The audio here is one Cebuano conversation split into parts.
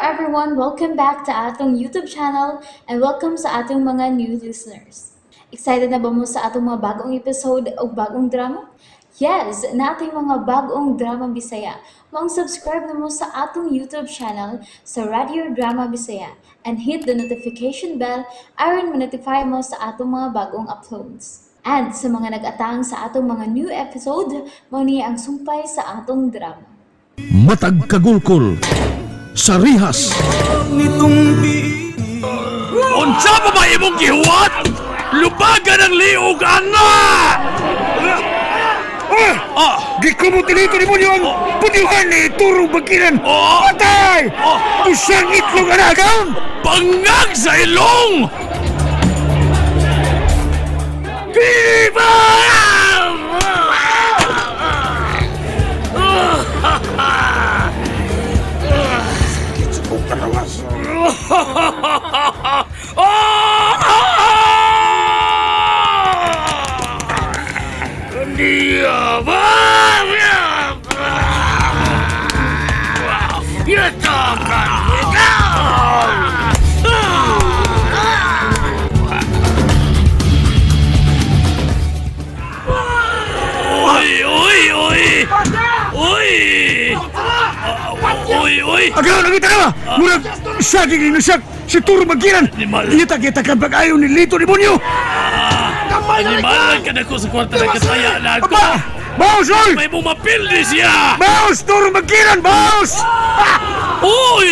everyone! Welcome back to atong YouTube channel and welcome sa atong mga new listeners. Excited na ba mo sa atong mga bagong episode o bagong drama? Yes, naa tay mga bagong drama Bisaya. Maong subscribe na mo sa atong YouTube channel sa Radio Drama Bisaya and hit the notification bell aron ma-notify mo sa atong mga bagong uploads. And sa mga nag-atang sa atong mga new episode, mao ni ang sumpay sa atong drama. Matag kagulkol sa rihas. Unsa pa ba imong gihuwat? Lubagan ang liog, ana! Ah! Gikumot nito ni Munyo ang pudyuhan ni Turong Bangkilan! Oh! Patay! Oh! Usang itlog anagaw! Bangag sa ilong! Viva! Uy, uy, uy! Uy! Uy, uy! Agaw, nakita ka ba? Murag saging ni si Turong Bangkilan! Animal. Iyata-kita ka pag-ayaw ni Lito ni Munyo! Animal ka na ko sa kwarta ng kataya na ako! Aba! Baos, oy! May bumapildi siya! Baos! Turong Bangkilan! Baos! Uy!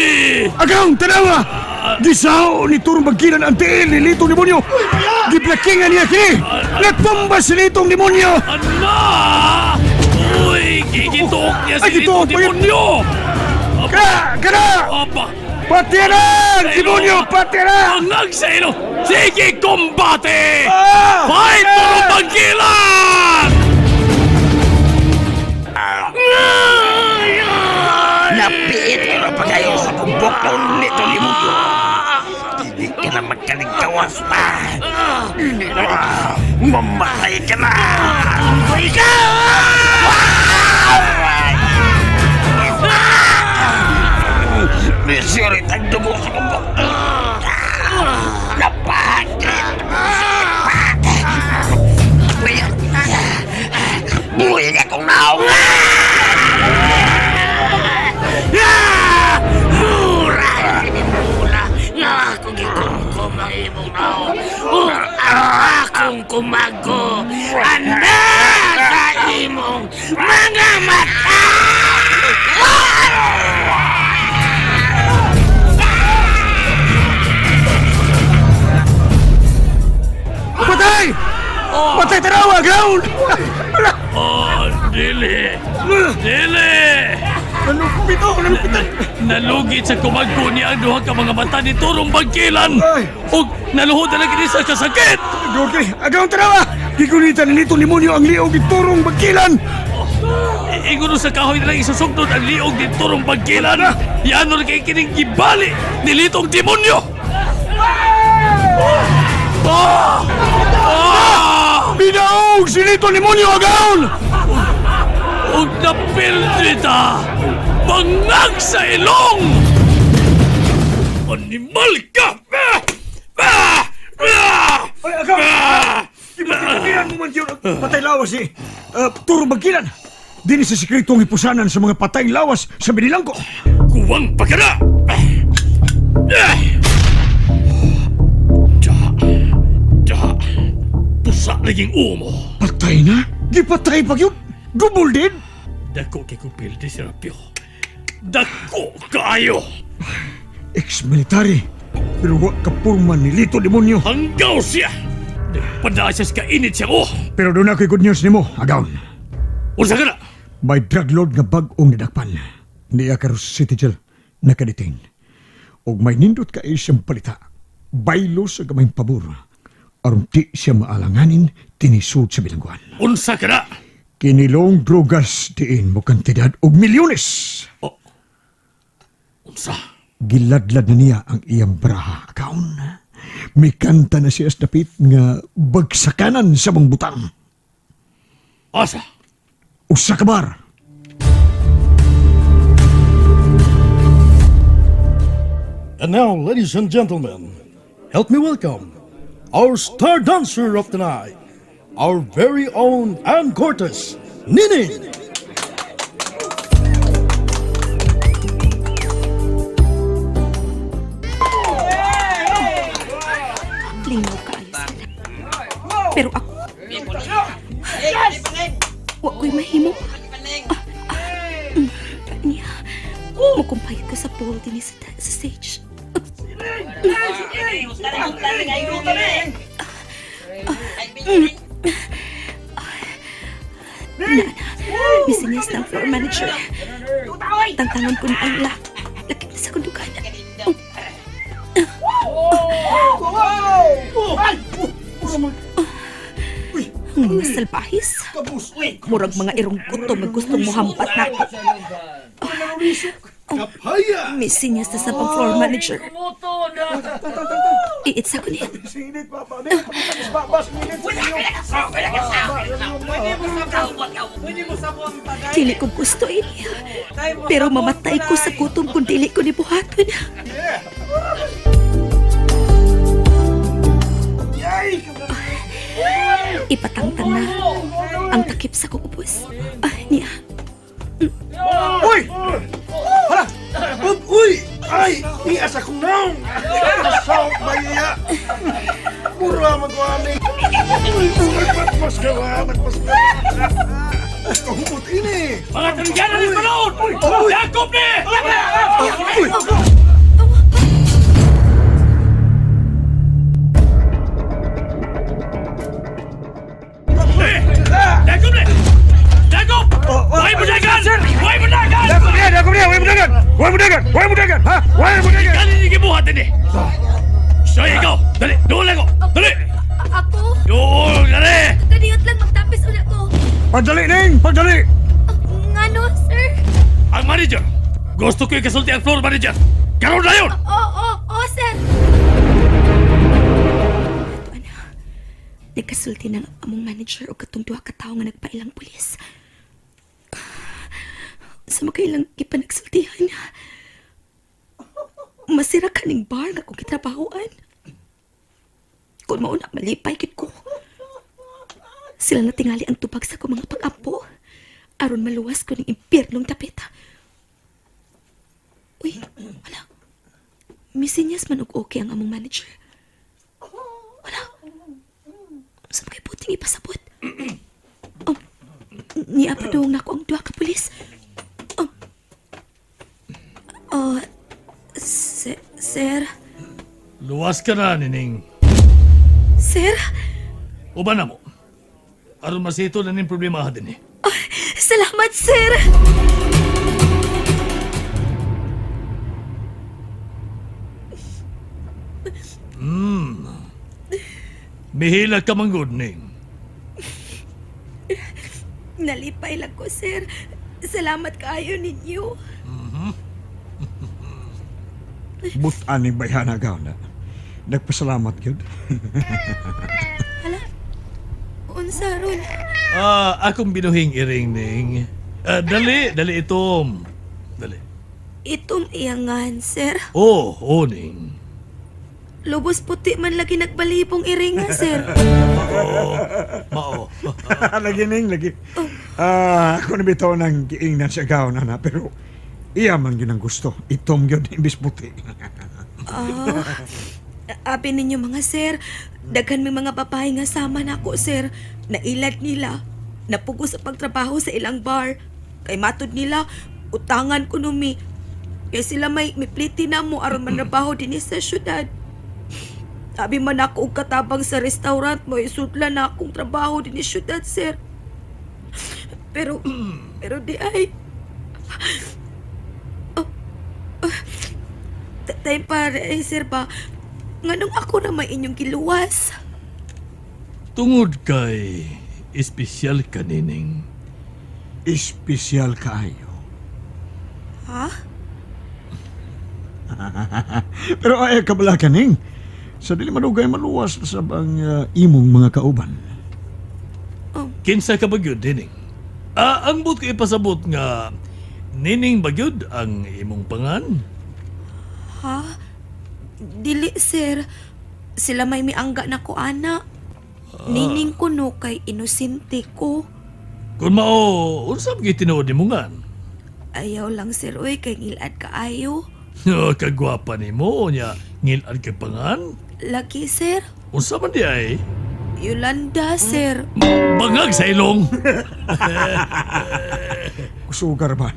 Agaw, tanawa! Gisao ni Turong Bangkilan ang tiil ni Lito ni Munyo! Giblakingan niya kini! Natumba si Litong Demonyo! Ana! Uy! Gigituok niya si Ay, gituok Lito pa yun. Demonyo! Ka! Kana! Aba! Patiran! Demonyo! Patiran! Bangag sa ilong! Sige, kumbate! Ah! Fight Turong Bangkilan! Napiit ka na pa kayo sa kumbokon nito limuyo. Hindi ka na magkaligtawas pa. Mamatay ka na! Mamatay ka! Nisirit ang dugo sa kumbok. Napakit! Buhay akong naong! Mura! Mura! Nga akong gikumkum ang imong naong. Ug akong kumago. Anda sa imong mga mata! Patay! Patay tanawa! Ground! Oh, dili! Dili! Nalupit ako! Nalupitan! Nalugit sa kumagko niya ang duha ka mga mata ni Turong Bangkilan! Ay! Ug naluhod na lang kini sa kasakit! Okay, agaw tanawa! Gigunitan ni Lito Demonyo ang liog ni Turong Bangkilan! Ingon sa kahoy na lang isusugdod ang liog ni Turong Bangkilan! Yan na kay kining gibali ni Litong Demonyo! Ah! Ah! Binaog si Lito Demonyo agaw! Ug napildi ta! Bangag sa ilong! Animal ka! Ah! Ah! Ah! Ay, agaw! Gibakilan mo man yun ang patay lawas ni Turong Bangkilan! Dini sa sekretong hipusanan sa mga patay lawas sa binilangko! Kuwang pa ka na! Ah! Da! Da! Pusa laging umo! Patay na? Gipatay pa yun? Gubol din? Dako kay kong pildi si Rapio. Dako kaayo! Ex-military. Pero wa ka purma ni Lito Demonyo. Hanggaw siya! Nagpada siya sa kainit siya oh! Pero doon ako'y good news nimo, agaw. Unsa ka na? May drug lord nga bag-ong nadakpan. Niya karon sa City Jail nakadetain. Og may nindot ka siyang palita. Baylo sa gamayng pabor. Aron di siya maalanganin tinisud sa bilangguan. Unsa ka na? Kinilong drogas diin mo kantidad og milyones. Oh. Unsa? Giladlad na niya ang iyang baraha. Akaon, may kanta na siya sa dapit nga bagsakanan sa mong butang. Asa? Usa ka bar. And now, ladies and gentlemen, help me welcome our star dancer of the night, our very own Ann Cortez, Nining! Linaw kaayo sila. Pero ako, wa ko'y mahimo. Ah, ah, Niya, mukumpayag ko sa pole din sa stage. Na, misinyas ng floor manager. Tangtangon ko na ang lakip na sa kundugan. Ang mga salbahis. Murag mga irong gutom nga gustong muhampat na ako. Kapaya! May sinyas na sa pang floor manager. Iitsa ko niya. Dili ko gusto ini. Pero mamatay ko sa gutom kung dili ko ni buhaton. Ipatangtang na ang takip sa kong ubos. Ah, niya. Uy! Hala! Uy! Ay! Ias akong naong! Kasaw ba iya? Mura magwani! Nagpatmas ka ba? Nagpas ka! Kahumot ini! Mga talingyanan ni panahon! Yakop ni! Uy! Eh! Yakop ni! Yakop! Why mo dagan? Why mo dagan? Dakop niya! Dakop niya! Huwag mo dagan! Huwag mo dagan! Huwag mo dagan! Ha? Huwag mo dagan! Dali ni gibuhat ini! Siya ikaw! Dali! Doon lang ko! Dali! Ako? Doon! Dali! Ganiyot lang magtapis una ko. Pagdali, Ning! Pagdali! Ngano, sir? Ang manager! Gusto ko ikasulti ang floor manager! Karoon na yun! Oo, oo, oo, sir. Ito, ana. Nagkasulti ng among manager o katong duha ka tawo nga nagpailang pulis. Sa makailang gipanagsultihan. Masira ka ning bar nga kung kitrabahoan. Kung mauna, malipay kit ko. Sila na tingali ang tubag sa akong mga pag-ampo. Aron maluwas ko ng impyernong tapeta. Uy, wala. Misinyas man og okay ang among manager. Wala. Sa mga puting ipasabot. Oh, niya pa doong nako ang duha ka pulis. Oh. Oh, sir, Luwas ka na, Nining. sir. Uban na mo. Aron masito na ning problema din eh. Oh, salamat, sir. Mihila ka man good, Ning. Nalipay lang ko, sir. Salamat kaayo ninyo. Butan ni bayhana gaw na. Nagpasalamat yun. Hala. Unsa ron? Ah, akong binuhing iring, Ning. Ah, dali, dali itom. Dali. Itong iyangan, sir. Oh, oh, Ning. Lubos puti man lagi nagbalibong iringa, sir. Mao. Lagi, Ning, lagi. Ah, ako na bitaw ng giingnan sa gaw na na, pero iya man yun ang gusto. Itom yun, imbis puti. Ah, abi ninyo mga sir, daghan may mga babae nga sama nako sir. Nailad nila, napugo sa pagtrabaho sa ilang bar. Kay matud nila, utangan ko numi. Kay sila may mipliti na mo aron manrabaho dinhi sa syudad. Abi man ako og katabang sa restaurant mo, isudla na akong trabaho dinhi syudad, sir. Pero, pero di ay. Tay pare, ay sir ba, nganong ako na may inyong giluwas? Tungod kay espesyal ka, Nining. Espesyal kaayo. Ha? Pero ay kabala ka, Ning. Sa dili madugay maluwas na sa bang imong mga kauban. Kinsa ka ba gyud, Nining? Ah, ang but ko ipasabot nga Nining ba gyud ang imong pangan? Ha? Dili, sir. Sila may miangga na ko, ana. Nining ko no kay inosente ko. Kung mao, unsa man tinuod nimo ngan? Ayaw lang, sir, oy, kay ngilad kaayo. Oh, kagwapa nimo nya, ngilad kay pangan. Lagi, sir. Unsa man di ay? Yolanda, sir. Bangag sa ilong. Sugar ba?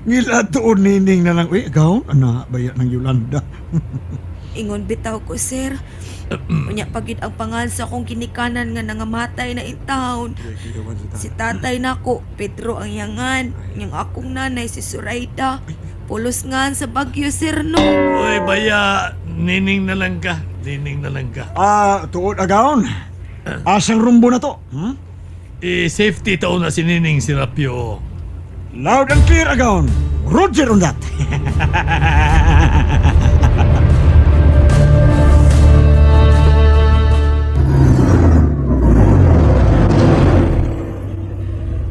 Ngilad tuon nining na lang. Uy, gaon, ana, baya ng Yolanda. Ingon bitaw ko, sir. Unya pagid ang pangal sa akong ginikanan nga nangamatay na in town. Si tatay nako, Pedro ang yangan. Yang akong nanay si Suraida. Pulos ngan sa Bagyo, sir, no. Uy, baya, nining na lang ka. Nining na lang ka. Ah, tuod agaon. Asang rumbo na to? Hmm? Eh, safety taon na si Nining Serapio. Loud and clear agaon. Roger on that.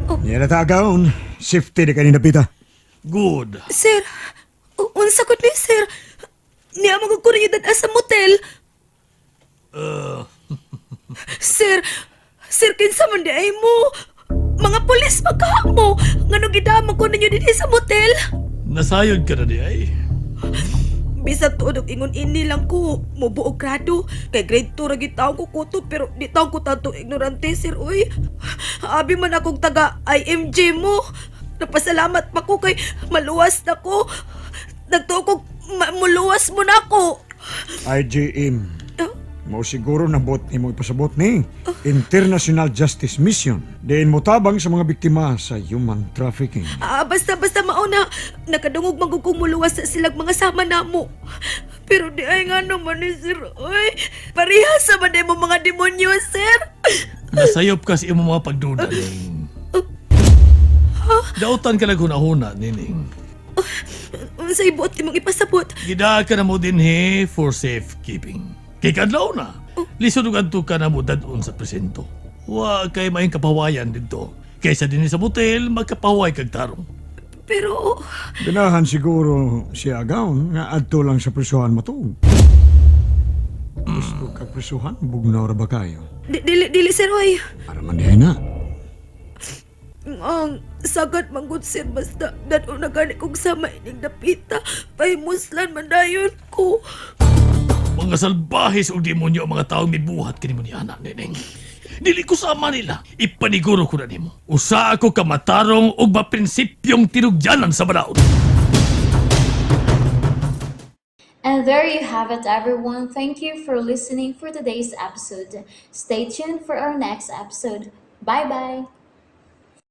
Oh. Yan na ta agaon. Safety di kanina pita. Good. Sir, unsa gud ni sir? Niya maguguro yung dad sa motel. Sir, sir, kinsa man di ay mo? Mga pulis magkaha mo. Ngano gidama ko ninyo dinhi sa motel? Nasayod ka na di ay. Bisan tuod og ingon ini lang ko, mubuo grado. Kay grade 2 ra gid taon ko kutob pero di taon ko tanto ignorante sir oy. Abi man akong taga IMG mo. Napasalamat pa ko kay maluwas na ko. Nagtuo ko muluwas mo na ako. IJM. Mao siguro nabot nimo ipasabot ni International Justice Mission. Diin mo tabang sa mga biktima sa human trafficking. Ah, basta basta mauna nakadungog man gud kong muluwas sa silag mga sama namo. Pero di ay nga naman ni sir oy. Pareha sa man mo mga demonyo sir. Nasayop ka sa imong mga pagduda, Ning. Dautan ka naghuna-huna, Nining. Unsay buot imong ipasabot? Gidaa ka na mo din he for safekeeping. Kay kadlaw na. Lisod ug adto ka na mo dadon sa presinto. Wa kay maing kapawayan didto. Kaysa dinhi sa motel, magkapahuway kag tarong. Pero Ganahan siguro si Agaon nga adto lang sa prisuhan matuog. Gusto ka prisuhan, bugnaw ra ba kayo? Dili dili sir oy. Para man dihay na. Ang sagad manggod sir basta dad-o na gani kog sama ining dapita. Pahimuslan man dayon ko. Mga salbahis o demonyo ang mga taong mibuhat kini mo ni anak, Nining. Dili ko sama nila. Ipaniguro ko na nimo. Usa ako kamatarong ug maprinsipyong tinugyanan sa balaod. And there you have it, everyone. Thank you for listening for today's episode. Stay tuned for our next episode. Bye bye.